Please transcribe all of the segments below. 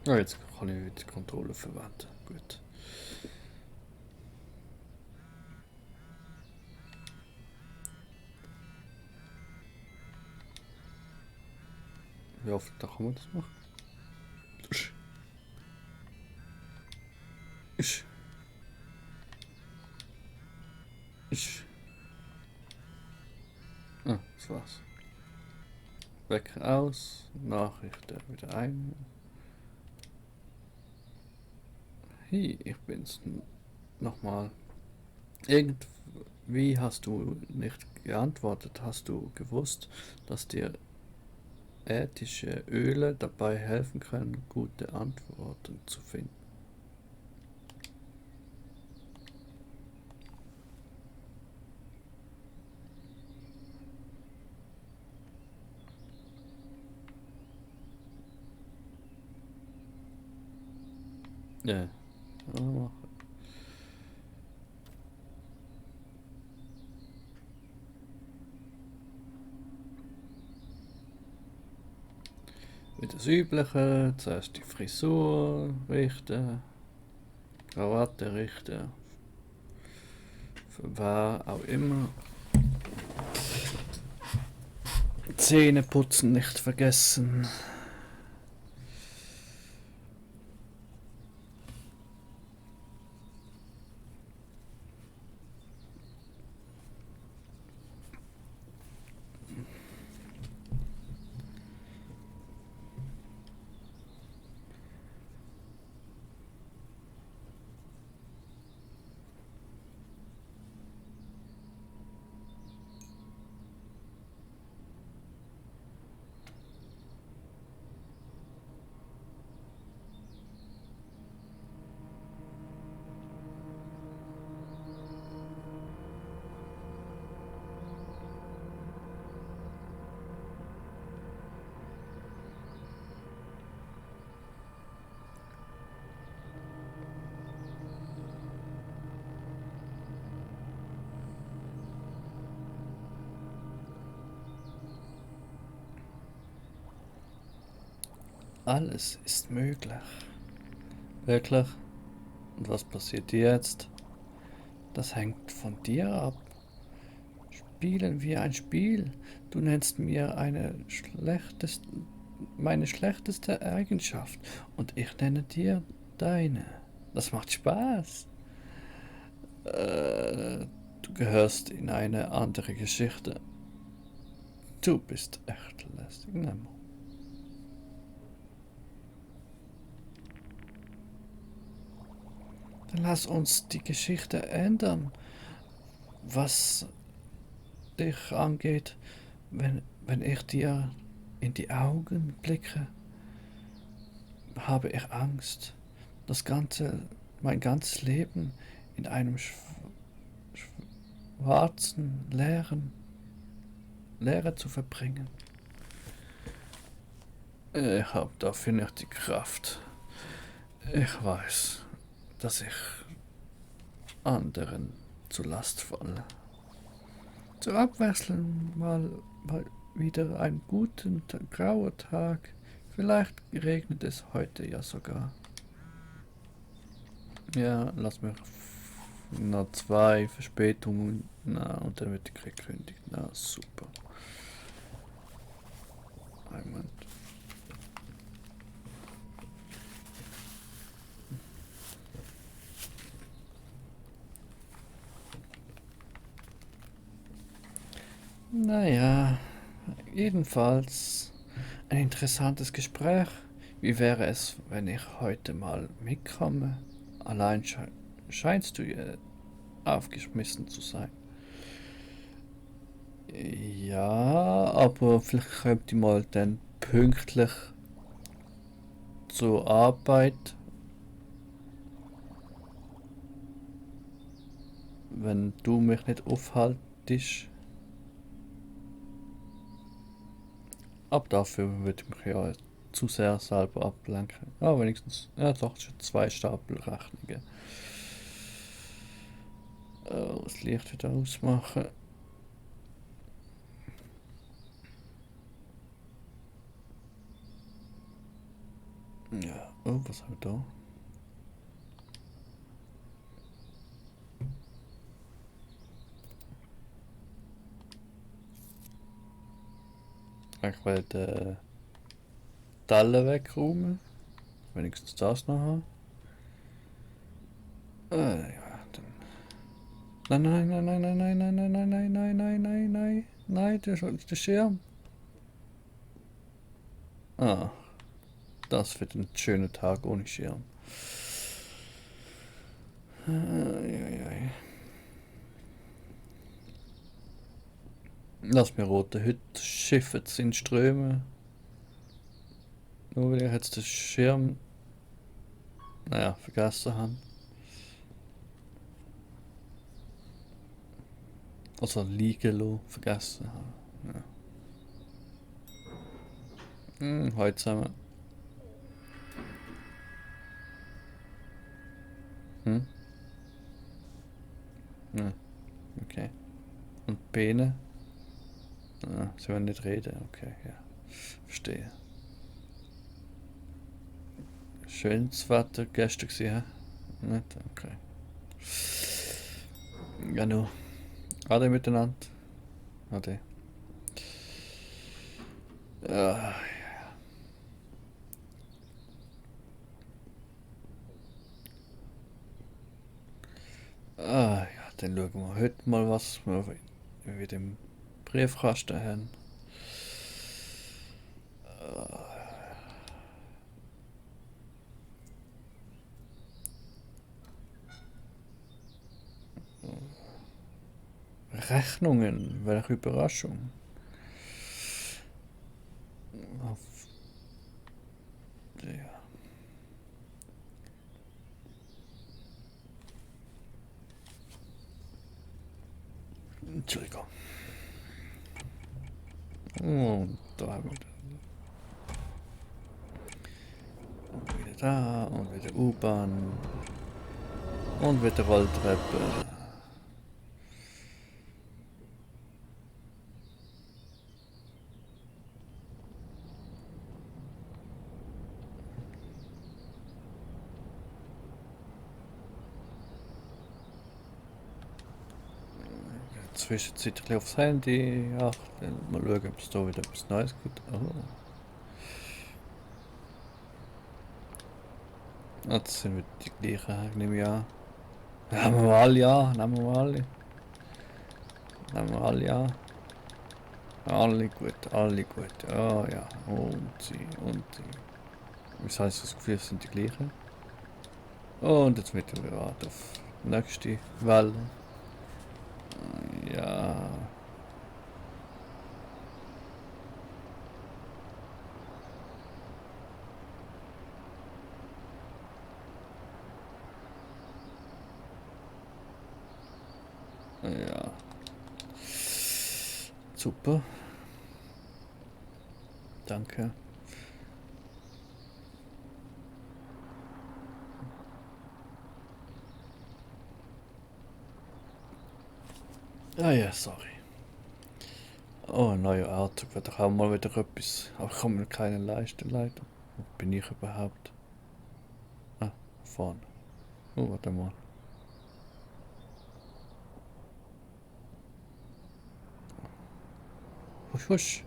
Ja, jetzt kann ich wieder die Kontrolle verwenden. Gut. Wie oft da kann man das machen? Isch, isch, isch. Ah, das war's. Wecker aus, Nachrichten wieder ein. Hey, ich bin's nochmal. Irgendwie hast du nicht geantwortet. Hast du gewusst, dass dir äthische Öle dabei helfen können, gute Antworten zu finden? Ja, ja, wie das Übliche. Zuerst die Frisur richten, Krawatte richten, für wer auch immer. Zähne putzen nicht vergessen. Alles ist möglich. Wirklich? Und was passiert jetzt? Das hängt von dir ab. Spielen wir ein Spiel? Du nennst mir meine schlechteste Eigenschaft und ich nenne dir deine. Das macht Spaß. Du gehörst in eine andere Geschichte. Du bist echt lästig, Nemo. Dann lass uns die Geschichte ändern. Was dich angeht, wenn ich dir in die Augen blicke, habe ich Angst, mein ganzes Leben in einem schwarzen, Leere zu verbringen. Ich habe dafür nicht die Kraft. Ich weiß, dass ich anderen zu Last falle. Zur Abwechslung mal wieder einen guten, grauer Tag. Vielleicht regnet es heute ja sogar. Ja, lass mich noch 2 Verspätungen. Na, und dann wird die Krieg gekündigt. Na, super. Moment. Naja, jedenfalls ein interessantes Gespräch. Wie wäre es, wenn ich heute mal mitkomme? Allein scheinst du ja aufgeschmissen zu sein. Ja, aber vielleicht kommt ihr mal dann pünktlich zur Arbeit, wenn du mich nicht aufhaltest. Aber dafür würde ich mich ja zu sehr selber ablenken. Ah, wenigstens, ja doch, schon 2 Stapel Rechnungen. Das Licht wieder ausmachen. Ja, oh. Was haben wir da? Ich werde Teile wegräumen. Wenigstens das noch haben. Ja, dann. Nein, nein, nein, nein, nein, nein, nein, nein, nein, nein, nein, nein, nein, nein, der Schirm. Ah, das wird ein schöner Tag ohne Schirm. Lass mir rote Hütte schiffen in Ströme. Nur weil ich jetzt den Schirm, naja, vergessen habe. Also liegen lassen, vergessen habe. Ja. Heute zusammen. Hm? Ja, okay. Und die Beine? Ah, sie wollen nicht reden, okay, ja. Verstehe. Schönes Wetter gestern gesehen, hä? Nicht? Okay. Ja, nur. Ade miteinander. Ade. Ah, ja, dann schauen wir heute mal, was wir wieder im Briefkasten haben. Rechnungen, welche Überraschung. Ja. Entschuldigung. Und da haben wir und wieder da und wieder U-Bahn und wieder Rolltreppe. Zwischenzeitlich aufs Handy achten. Mal schauen, ob es da wieder etwas Neues gibt. Oh. Jetzt sind wir die gleichen, nehme ich an. Nehmen wir alle an, nehmen wir alle. Nehmen wir alle an. Alle gut, alle gut. Oh ja, und sie, und sie. Was heißt das Gefühl, es sind die gleichen? Und jetzt mit wir warten auf die nächste Welle. Ja. Ja. Super. Danke. Ah ja, sorry. Oh, neuer Anzug wäre doch auch mal wieder etwas. Aber ich kann mir keinen leisten, leider. Wo bin ich überhaupt? Ah, vorne. Oh, warte mal. Husch, husch.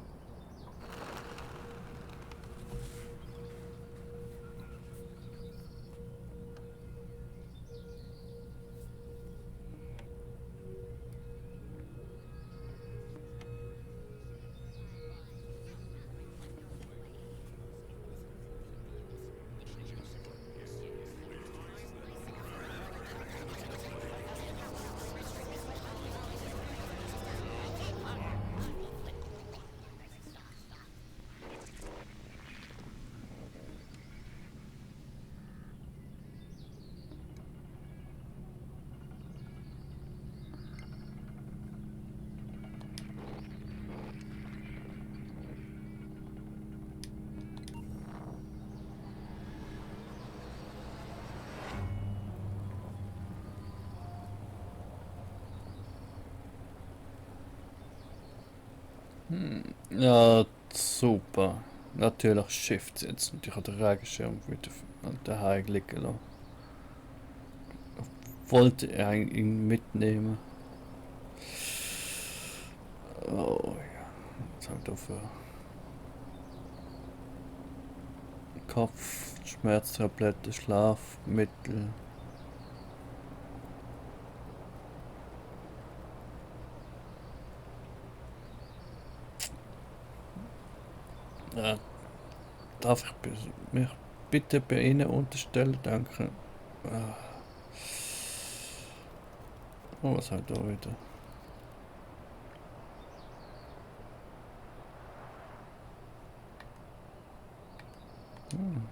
Ja, super. Natürlich Shift setzen und ich habe den Regenschirm wieder an der Haare liegen lassen. Wollte er ihn mitnehmen. Oh ja, was haben wir da für Kopfschmerztablette, Schlafmittel. Ja, darf ich mich bitte bei Ihnen unterstellen? Danke. Ah, oh, was haben wir da wieder? Hm.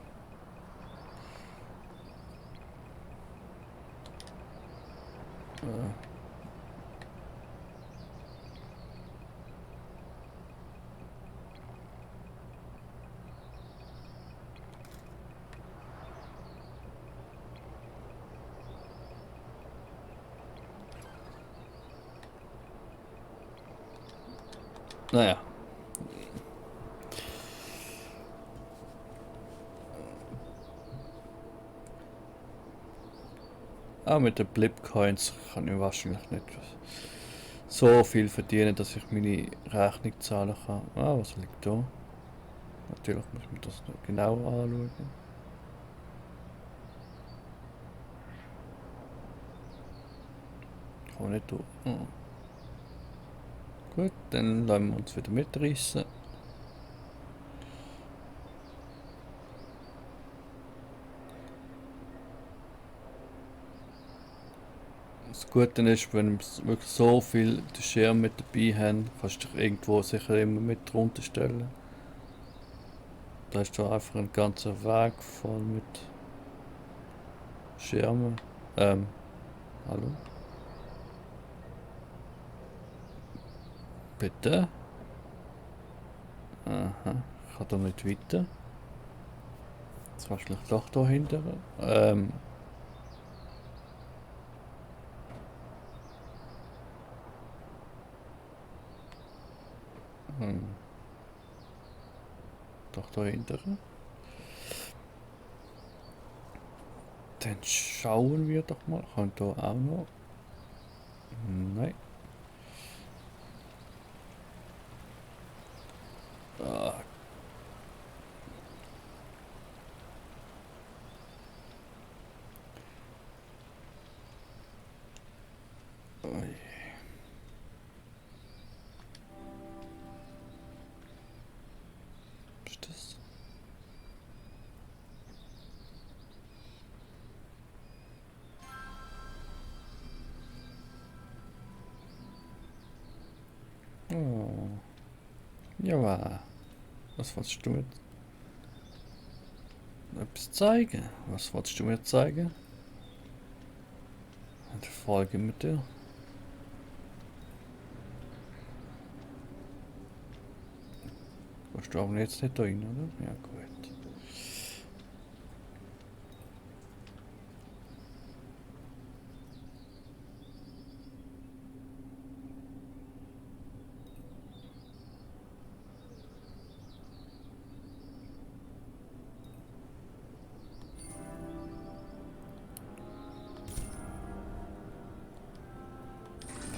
Ah. Naja, auch mit den Blipcoins kann ich wahrscheinlich nicht so viel verdienen, dass ich meine Rechnung zahlen kann. Ah, was liegt da? Natürlich muss man das noch genau anschauen. Kann nicht durch. Oh. Gut, dann lassen wir uns wieder mitreißen. Das Gute ist, wenn wir wirklich so viel den Schirm mit dabei haben, kannst du dich irgendwo sicher immer mit drunter stellen. Da ist da einfach ein ganzer Weg voll mit Schirmen. Hallo? Bitte? Aha, ich kann da nicht weiter. Jetzt wahrscheinlich doch da hinten. Hm, doch da hinten. Dann schauen wir doch mal. Kann da auch noch? Nein. Ah, ui, was ist das? Oh, ja, was wolltest du mir etwas zeigen? Was wolltest du mir zeigen? Die Folge mit dir. Kommst du aber jetzt nicht da rein, oder? Ja, gut.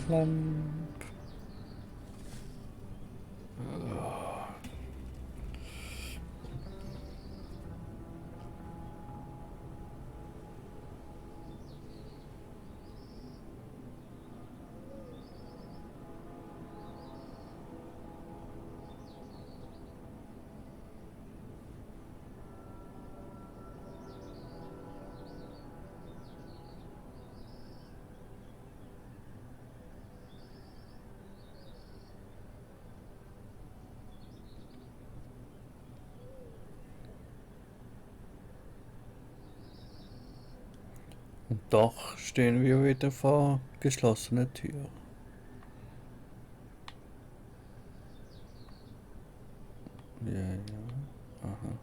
Lamp. Und doch stehen wir wieder vor geschlossener Tür. Ja, ja. Aha.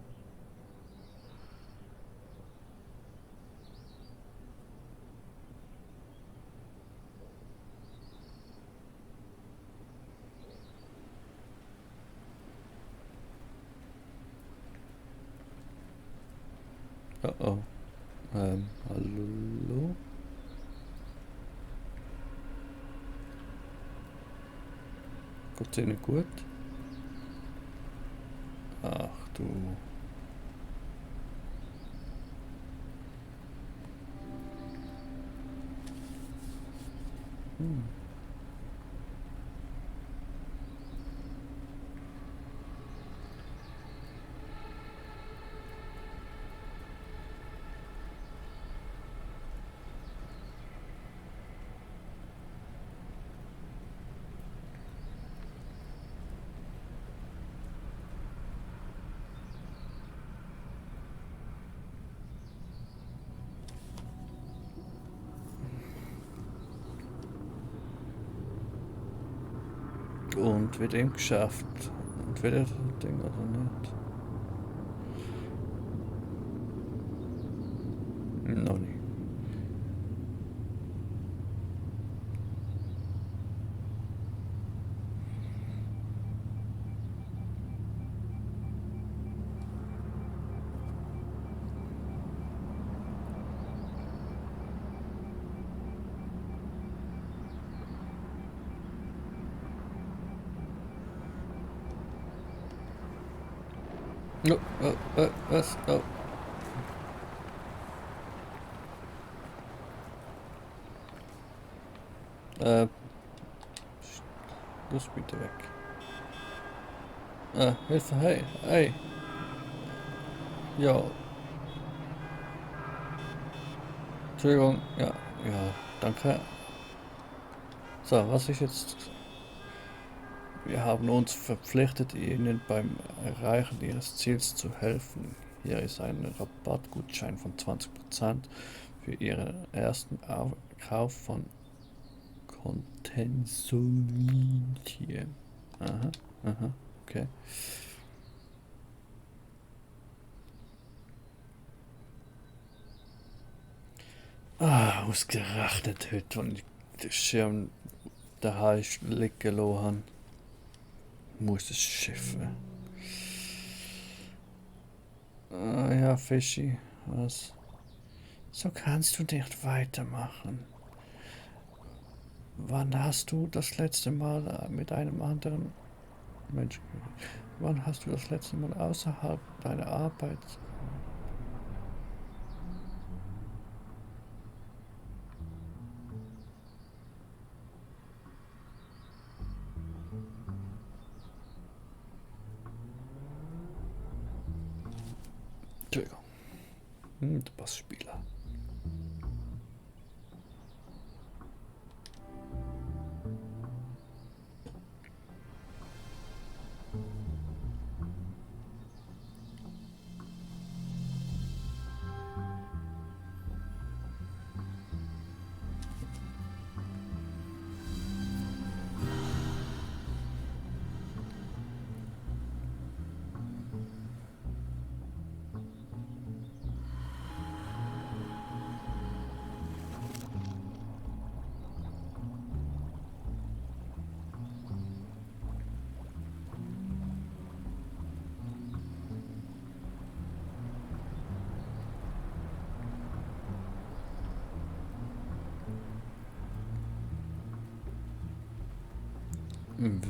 Oh oh. Hallo? Geht's Ihnen gut? Ach du. Hm. Und wird ihm geschafft. Und wird er das Ding oder nicht? Noch nicht. Oh, oh, oh, was? Oh. Äh, los bitte weg. Ah, Hilfe, hey, hey. Ja, Entschuldigung, ja, ja, danke. So, was ist jetzt? Wir haben uns verpflichtet, Ihnen beim Erreichen Ihres Ziels zu helfen. Hier ist ein Rabattgutschein von 20% für Ihren ersten Kauf von Contensolidien. Aha, aha, okay. Ah, ausgerechnet heute, wenn ich den Schirm daheim liegen gelassen habe, muss es schiffen. Ah, ja, Fischi, was? So kannst du nicht weitermachen. Wann hast du das letzte Mal mit einem anderen Menschen geredet? Wann hast du das letzte Mal außerhalb deiner Arbeit? Entschuldigung, du Bassspieler.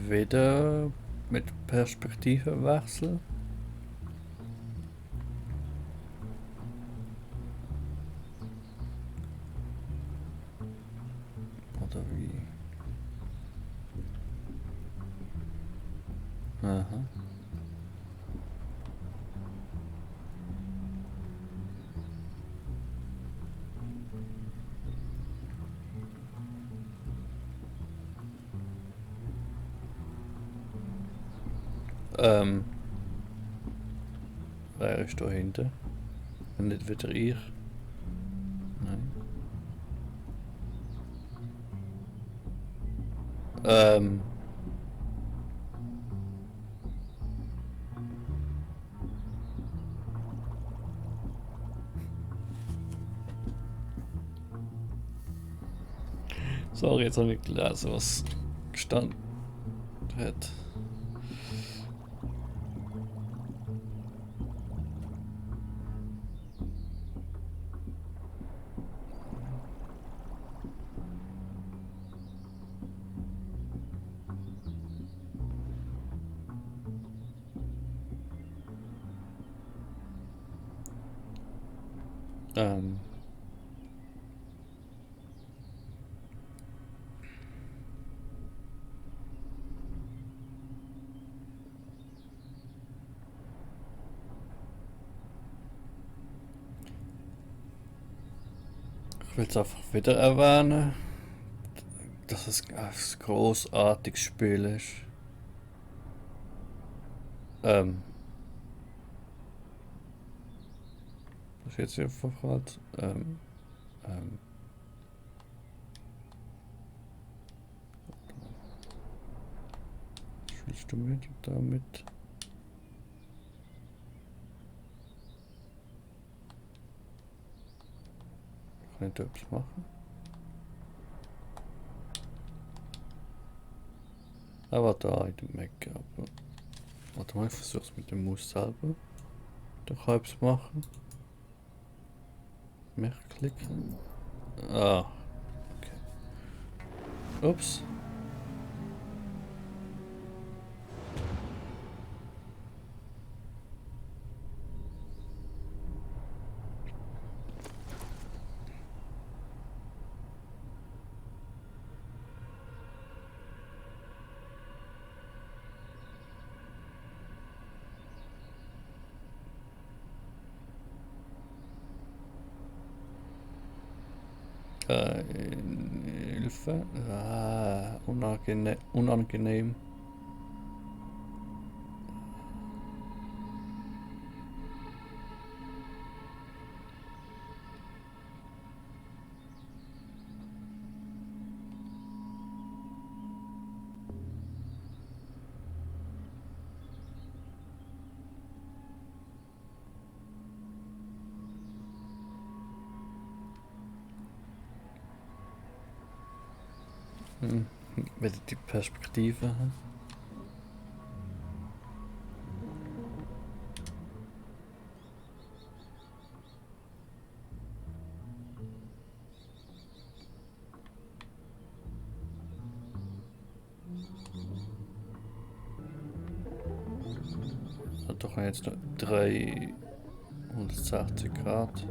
Wieder mit Perspektivewechsel. Oder wie? Aha. Ähm, wer ist da hinten? Und nicht wieder ich? Nein. Ähm, sorry, jetzt habe ich gelesen, was gestanden hat. Ähm. Ich will es einfach wieder erwähnen, dass es ein großartiges Spiel ist. Das ist jetzt einfach gerade. Was willst du mir damit? Kann ich da etwas machen? Aber da in dem Mac, aber. Warte mal, ich versuch's mit dem Maus selber. Da kann ich es machen. Mehr klicken. Ah, okay. Ups. Hilfe. Ah, unangenehm. Wieder die Perspektive haben. Hat doch jetzt noch 360 Grad.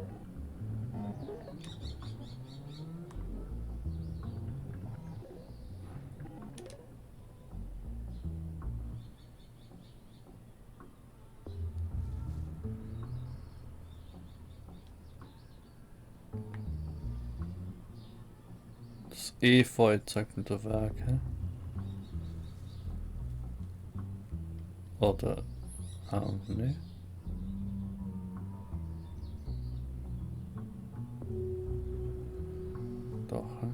Das Efeu zeigt mir der Weg, hä? Oder. Ah, ne? Doch, hä?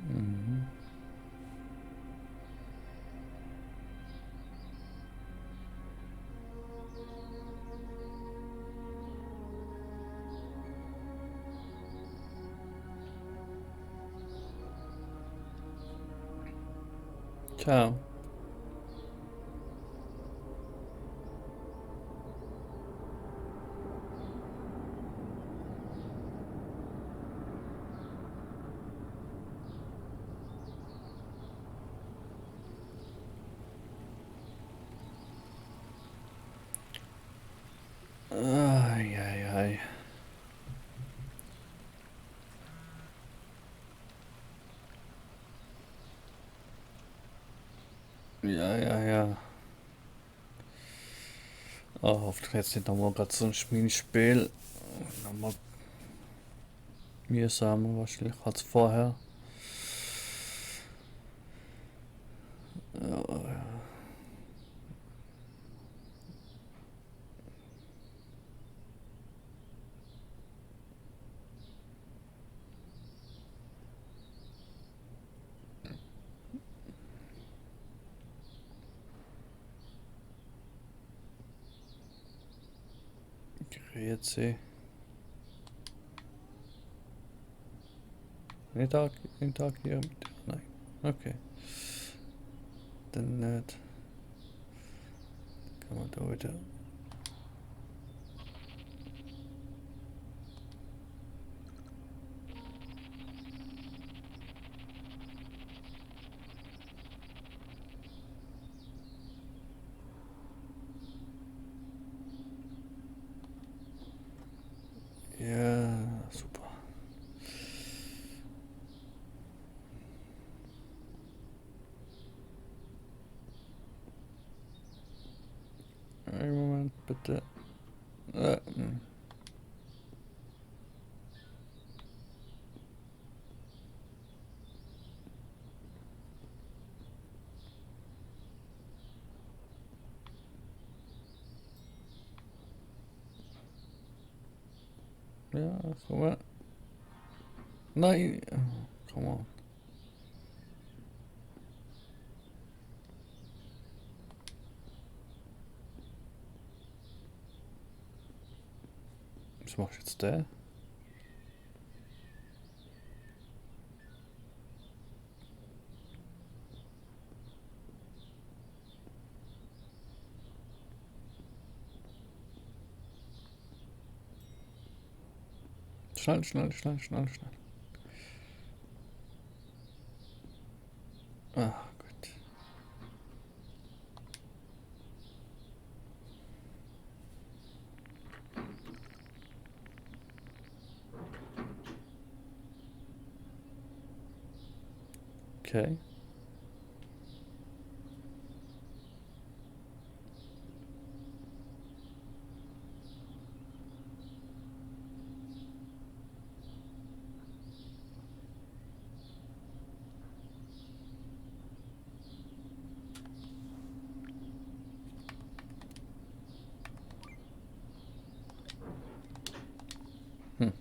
Mhm. Ciao. Ai, ai, ai. Ja, ja, ja. Oh, hoffentlich jetzt nicht nochmal gerade so ein Minispiel. Nochmal mühsamer wahrscheinlich als vorher. Ja, Grüezi. Interagieren mit dir? Nein. Okay. Dann nicht. Kann man da wieder. Warte. Ja, komm mal. Nein. Oh, come on. Was machst jetzt der? Schnell, schnell, schnell, schnell, schnell. Ah, gut. Okay. Hm.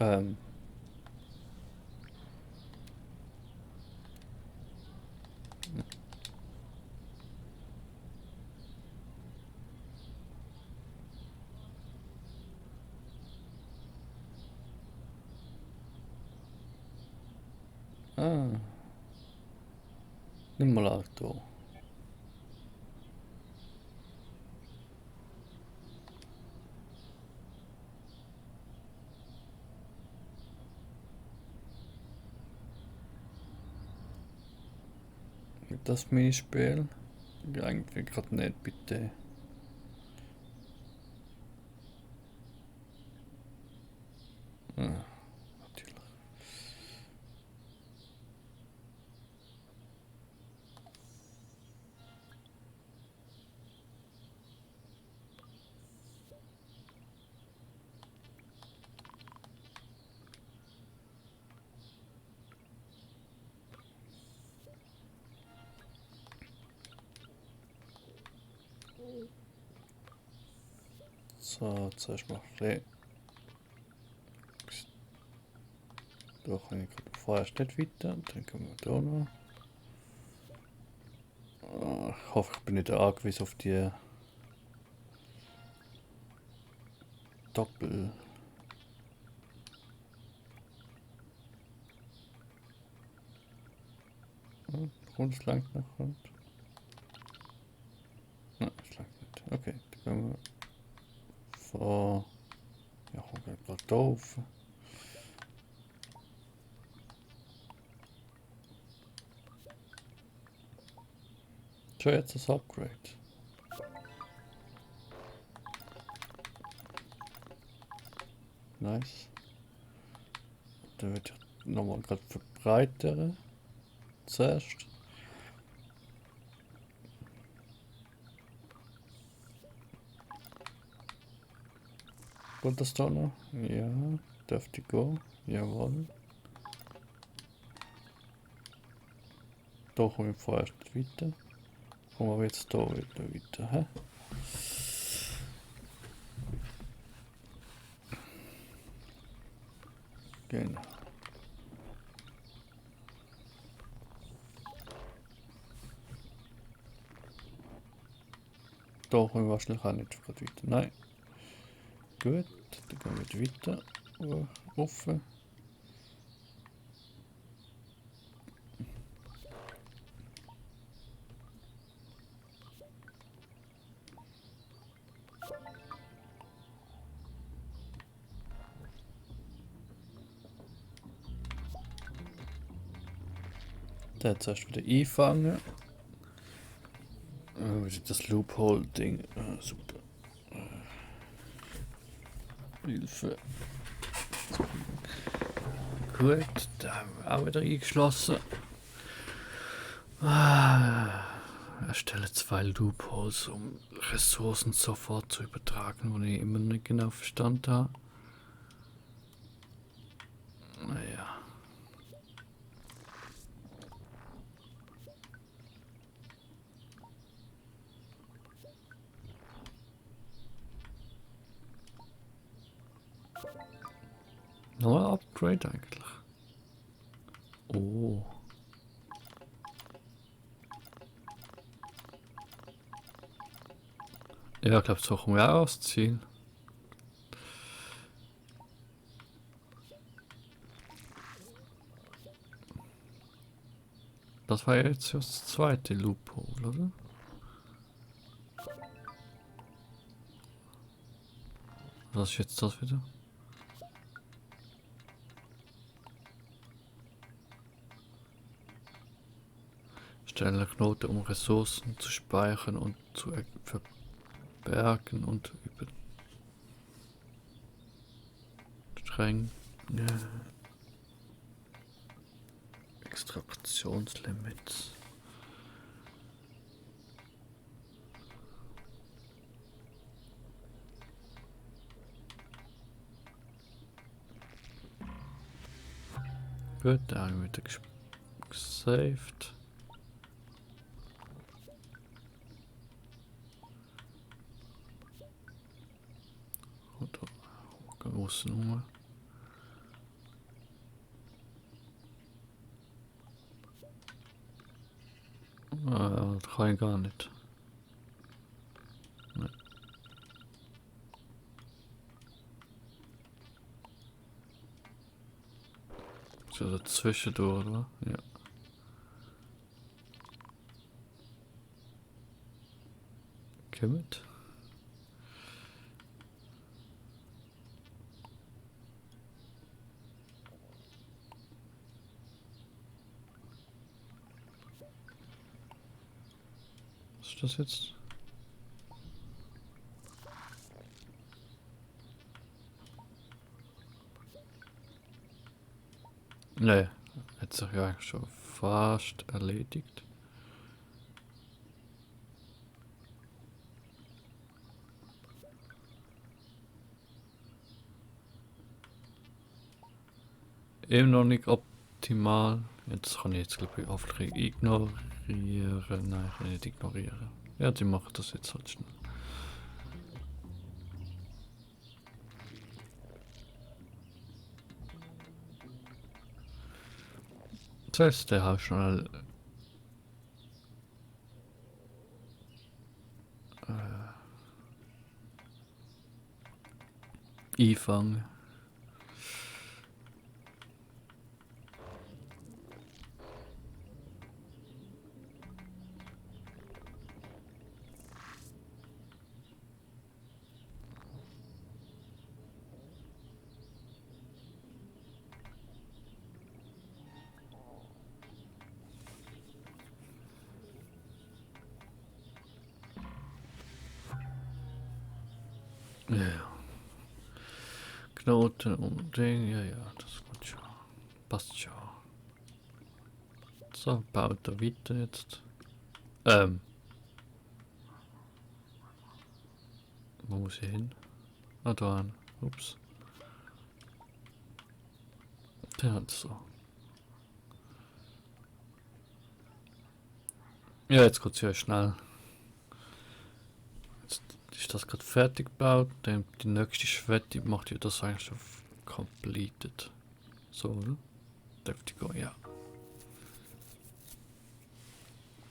Ähm. Ah. Nimm mal Auto. Das Minispiel? Ja, eigentlich gerade nicht, bitte. Ah, natürlich. So, zuerst mal Re. Da kann ich gerade vorerst nicht weiter. Dann können wir da noch. Ah, ich hoffe, ich bin nicht angewiesen auf die Doppel. Und es langt noch. Und. Nein, es langt nicht. Okay, dann können wir vor. Ja, ich habe gerade da auf. Schon jetzt das Upgrade. Nice. Da wird ich nochmal gerade verbreitere. Zuerst. Kommt das da noch? Ja, dürfte gehen. Jawohl. Da komme ich vorerst nicht weiter. Kommen wir jetzt da wieder weiter. Hä? Genau. Da kommen wir wahrscheinlich auch nicht gerade weiter. Nein. Gut, dann gehen wir weiter. Offen. Der hat zuerst wieder einfangen. Das Loophole-Ding. Super. Hilfe. Gut, da haben wir auch wieder eingeschlossen. Erstelle 2 Loopholes, um Ressourcen sofort zu übertragen, wo ich immer nicht genau verstanden habe. Naja. Neuer Upgrade eigentlich. Oh. Ja, ich glaube, so kommen wir auch aufs Ziel. Das war jetzt das zweite Loophole, oder? Was ist jetzt das wieder? Stelle Knoten, um Ressourcen zu speichern und zu verbergen und überstrengen. Extraktionslimits. Gut, da haben wir wieder gesaved. Oder außen rum. Das kann ich gar nicht. Nee. So dazwischen durch, oder? Ja. Kommt. Was ist das jetzt? Nee, hat sich ja schon fast erledigt. Eben noch nicht optimal. Jetzt kann ich jetzt glaube ich Aufträge ignorieren. Nein, ich kann nicht ignorieren. Ja, die machen das jetzt halt schnell. Das heißt, der hat schnell einfangen. Ja. Knoten und Ding, ja, das ist gut schon. Passt schon. So, baut er weiter jetzt. Wo muss ich hin? Ah, da an. Ups. Der hat so. Ja, jetzt geht's ja schnell. Jetzt ist das gerade fertig gebaut. Dann die nächste Schwette macht ja das eigentlich schon completed. So, oder? Dürfte gehen, ja.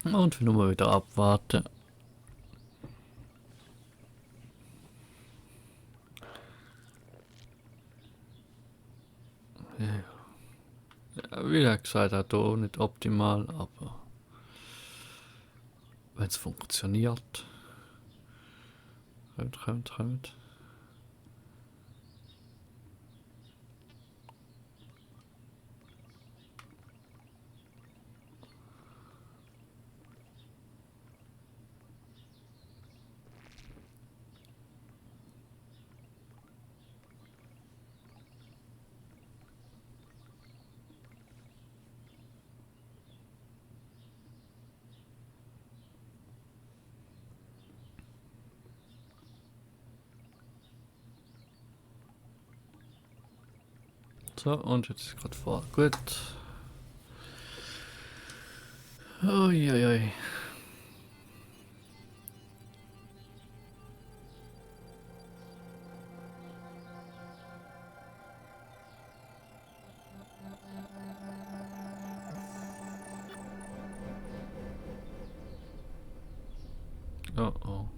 Und wir nur mal wieder abwarten. Ja, wie gesagt, auch hier nicht optimal, aber wenn es funktioniert. Kommt. So, und jetzt ist gerade vor. Gut. Uiuiui. Oh oh.